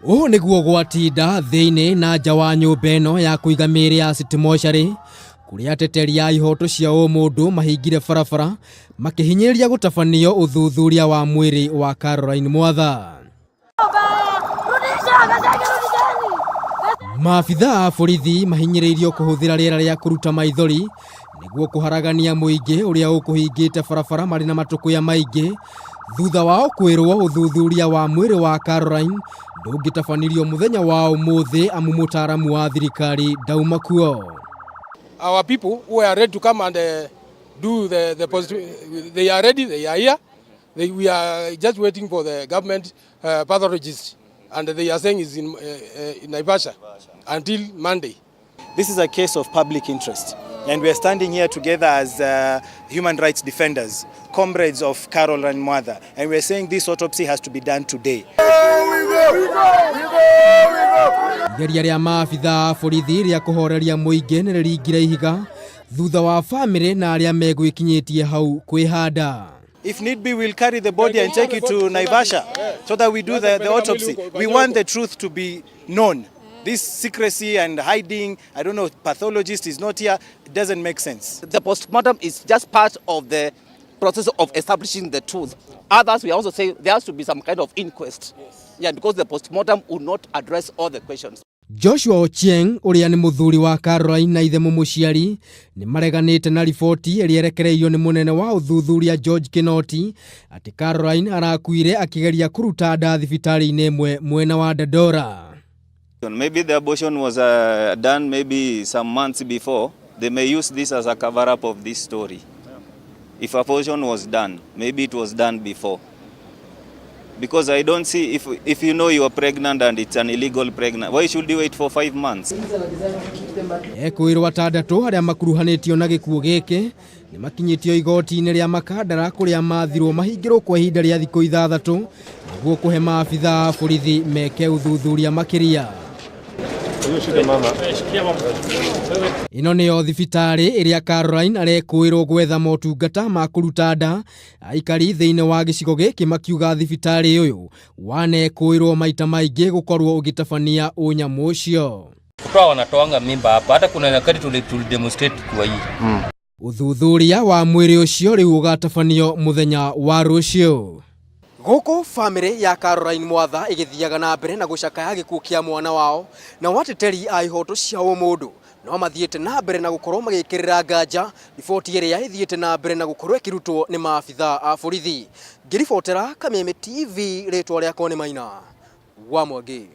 Ũũ nĩguo gwatinda thĩinĩ na nja wa nyũmba ĩno ya kũiga mĩĩrĩ ya City Mortuary kũrĩa ateteri a ihoto cia ũmũndũ mahingire barabara makĩhinyĩrĩria gũtabanio ũthuthuria wa mwĩrĩ wa Caroline Mwatha. Maabitha a borithi mahinyĩrĩirio kũhũthĩra rĩera rĩa kũruta maithori nĩguo kũharagania mũingĩ ũrĩa ũkũhingĩte barabara marĩ na matũkũya maingĩ thutha wao kwĩrwo ũthuthuria wa mwĩrĩ wa Caroline ndũngĩtabanirio mũthenya wa ũmũthĩ amu mũtaaramu wa thirikari ndauma kuo. Our people who are ready to come and do the positive, they are ready, they are here. We are just waiting for the government pathologist, and they are saying is in Naivasha until Monday. This is a case of public interest, and we are standing here together as human rights defenders, comrades of Caroline Mwatha, and we are saying this autopsy has to be done today. Igeria rĩa maabitha a borithi rĩa kũhoreria mũingĩ nĩ rĩringire ihiga thutha wa bamĩrĩ na arĩa megwĩkinyĩtie hau kwĩhanda. If need be, we'll carry the body and take it to Naivasha so that we do the autopsy. We want the truth to be known. This secrecy and hiding, I don't know, pathologist is not here, it doesn't make sense. The postmortem is just part of the process of establishing the truth. Others, we also say there has to be some kind of inquest. Yeah, because the postmortem will not address all the questions. Joshua Ochieng ũrĩa nĩ mũthuri wa Caroline na ithe mũmũciari nĩ mareganĩte na riboti ĩrĩa ĩrekereirio nĩ mũnene wa ũthuthuria George Kinoti atĩ Caroline arakuire akĩgeria kũruta nda thibitarĩ-inĩ ĩmwe mwena wa Dandora. Maybe the abortion was done maybe some months before. They may use this as a cover up of this story. If abortion was done, maybe it was done before. Because I don't see if you know you are pregnant and it's an illegal pregnant, why should you wait for 5 months? Ekũĩrwo atandatũ arĩa makuruhanĩtio na gĩkuũ gĩkĩ nĩ makinyĩtio igoti-inĩ rĩa Makandara kũrĩa mathirwo mahingĩrwo kwa ihinda rĩa thikũ 6 nĩguo kũhe maabitha a borithi meke ũthuthuria makĩria. Ĩno nĩyo thibitarĩ ĩrĩa Caroline arekũĩrwo gwetha motungata ma kũruta nda. Aikari thĩinĩ wa gĩcigo gĩkĩ makiuga thibitarĩ ũyũ wanekũĩrwo maita maingĩ gũkorwo ũgĩtabania ũnyamũ ũcio. Kutoa wanatoanga mimba hapa, hata kuna nyakati tuli demonstrate kwa hii. Ũthuthuria wa mwĩrĩ ũcio rĩu ũgatabanio mũthenya wa rũciũ. Gũkũ bamĩrĩ ya Caroline Mwatha ĩgĩthiaga na mbere na gũcakaya gĩkuũ kĩa mwana wao na wateteri a ihoto cia ũmũndũ no mathiĩte na mbere na gũkorwo magĩkĩrĩra nganja riboti ĩrĩa ĩthiĩte na mbere na gũkorwo ĩkĩrutwo nĩ maabitha a borithi. Ngĩribotera Kameme TV, rĩtwa rĩakwa nĩ Maina wa Mwangi.